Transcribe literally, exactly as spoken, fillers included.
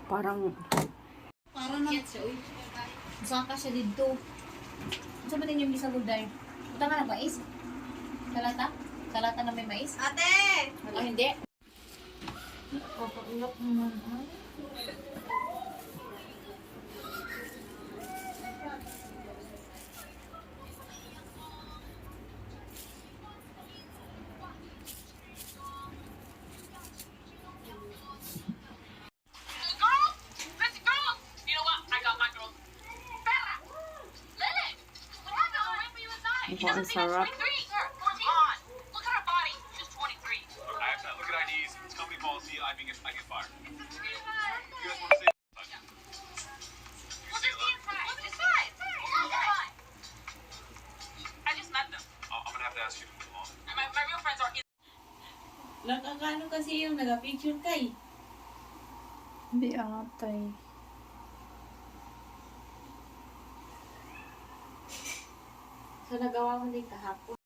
Parang Para na. Usa ka siya didto. Unsa ba ninyo gisagol, day? Butangan na mais? Sa lata? Sa lata na may mais? Ate! Ah, hindi. Nakakaiyak naman, ah. Girls, let's go! You know what? I got my girl. Bella! Lily! What happened? I'll wait for you inside. She Mukhang doesn't seem as sarap. twenty-three. Come on. Look at her body. She's twenty-three. Look, I have to look at I Ds. It's company policy. I can get, I get fired. It's a three. You guys want to say? We'll just be inside. We'll be inside. Come on. I just met them. I'm gonna have to ask you to move along. And my, my real friends are in Nakakaano kasi yung nagapicture kay. Hindi atay. So, nagawa mo din kahapon.